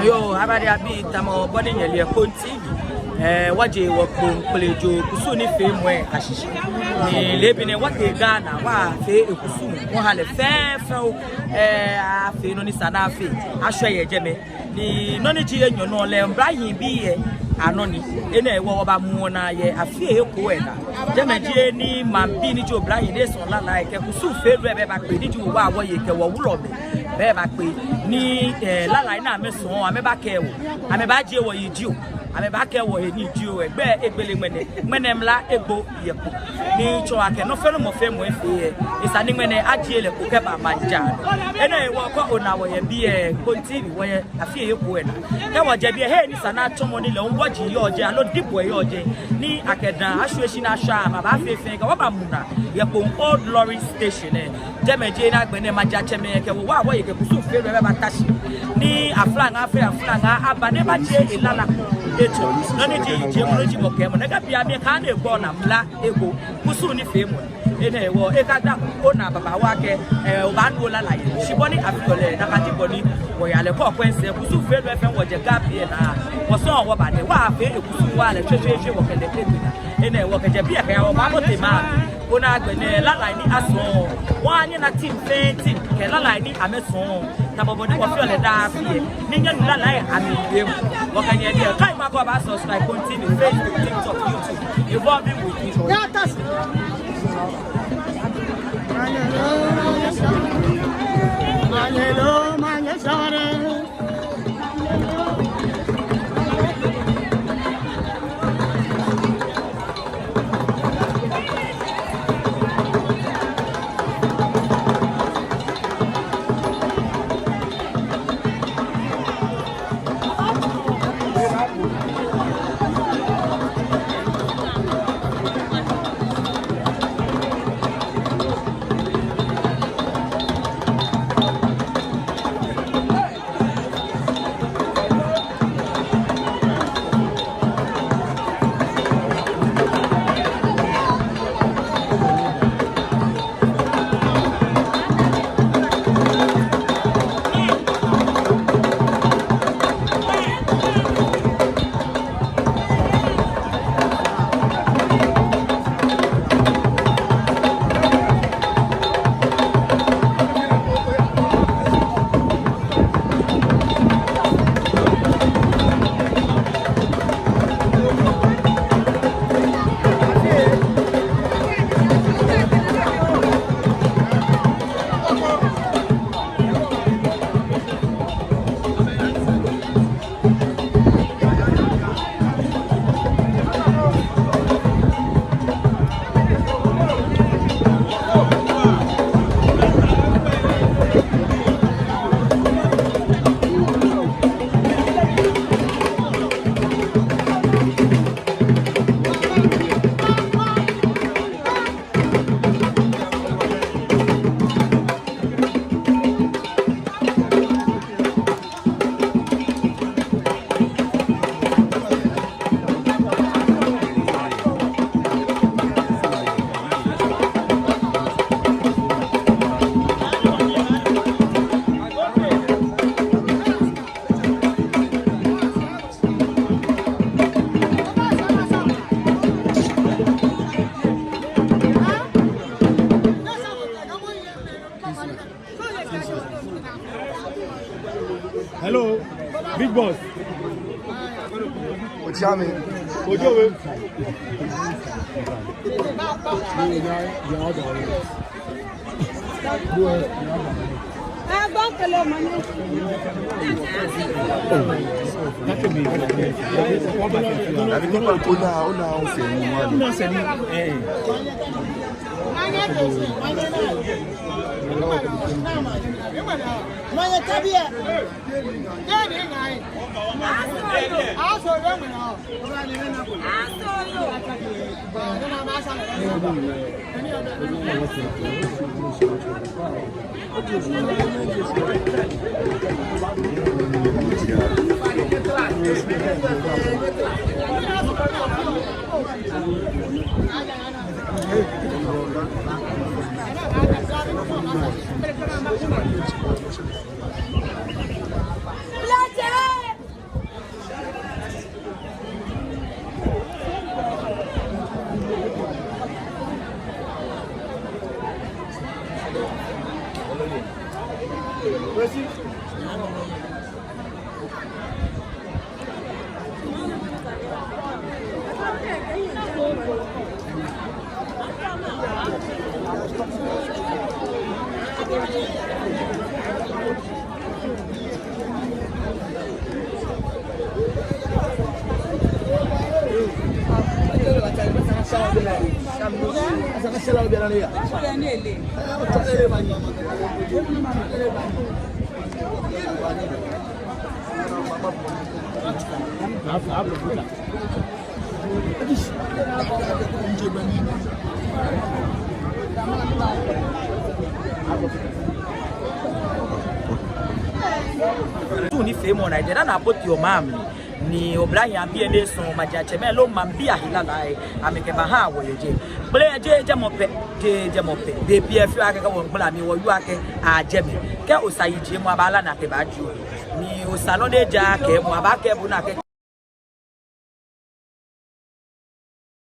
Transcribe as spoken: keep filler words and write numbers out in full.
Yoo, abaade abii, tamɔ bɔ ni nyɛle lɛ, Kpoŋ T V, eh, wɔje wɔ Kpoŋ Kplejoo kusum nifeemɔ lɛ ashishi. Ni leebi nɛɛ wɔtee Ghana, wɔyafee ekusum, wɔha lɛ fɛfɛo, eh, afee nɔ ni sa ni afee, ashwɛ yɛ jɛmɛ. Ni nɔ ni ji enyɔ nɔ lɛ, mblahii bii lɛ anɔ ni. Enɛ hewɔ wɔbamuɔ naa yɛ afi lɛ he ko lɛ naa. Jɛmɛ ji he ni maŋbii ni ji oblahii ni sɔɔ lalai kɛ kusumfeelɔi lɛ baakpe, ni ji wɔ wɔyei kɛ wɔ wulɔmɛi lɛ baakpe. Ni, eh, lalai ni amɛsɔɔ, amɛbaakɛɛ wɔ, amɛbaajie wɔyi jio, amɛbaakɛɛ wɔhe nii jio, egbɛ egbele ŋmɛnɛ, ŋmɛnɛ mla egbo yɛ Kpoŋ. Ni tsɔɔ akɛ nɔ fɛɛ nɔ mɔ fɛɛ mɔ efee lɛ, esa ni ŋmɛnɛ ajie lɛ kpo kɛba maŋ jaa nɔ. Enɛ hewɔ kɛ ona wɔ yɛ biɛ, Kpoŋ T V wɔyɛ afi lɛ he ko lɛ naa. Kɛ wɔjɛ biɛ, he ni sa ni atsɔmɔ nii lɛ, wɔji yɔɔ jɛi, aloo dibɔi yɔɔ jɛi. Ni akɛ dãa ashwie shi ni ashwã, amɛbaafee fɛɛ kɛ wɔbamu naa yɛ Kpoŋ Old Lorry Station lɛ. Jɛmɛ ji he ni agbɛnɛ maŋtsɛmɛi kɛ wɔ, wɔ wɔyei kɛ kusumfeelɔi lɛ baata shi. Ni aflaŋaa fɛɛ aflaŋaa aba ni ebajie elala etsɔ. Nɔ ni ji yijiemɔ, nɔ ni ji mɔkɛmɔ, nɛkɛ biɛ amɛkane gbɔ naa mla egbo. Kusum nifeemɔ. Enɛ hewɔ, ekaada ona babaoo akɛ, eh, obaanu olalai. Shi bɔ ni afeɔ lɛ, nakai ji bɔ ni wɔyaa lɛ kɔkɔɔkɔ sɛɛ. Kusumfeelɔi fɛɛ wɔjɛ Ga biɛ naa. Wɔsɔŋŋ wɔba nɛɛ, wɔyafee ekusum wɔha lɛ shweshweeshwe wɔkɛ lɛ kɛ gbɛ naa. Enɛ hewɔ kɛjɛ biɛ kɛya wɔbaabote maŋ. Ona agbɛnɛ lalai ni asɔɔ. Wɔnyɛna team fɛɛ team kɛ lalai ni amɛsɔɔ. Tamɔ bɔ ni wɔfeɔ lɛ daa afi lɛ. Ni nyɛnu lalai amli yɛ mli. Wɔkɛ nyɛ biɛ. Kaimɔ akɛ oba subscribe Kpoŋ T V, Facebook, TikTok, YouTube. Evolving with you. Hello, big boss. Otsiami. Ojo we. Ona, ona, ona, ona, ona. Tun nifeemɔ nɛɛ, jeee dani abɔ ti omaŋ mli. Ni oblahii abii ni sɔŋ majiatsɛmɛi loo maŋbii ahiɛ lala lɛ, amɛkɛbaha wɔ yɛ jɛi. Kpele yɛ jɛi, jɛmɔ pɛ, jɛi, jɛmɔ pɛ. Bei pii lɛ, fɛɛ akɛ kɛ wɔmiigbala mli wɔyɔɔ akɛ ajɛ mli. Kɛ osa yijiemɔ, abaala ni akɛbaajie o. Ni osa nɔ ni ja kɛɛmɔ, abaakɛɛ bo ni akɛ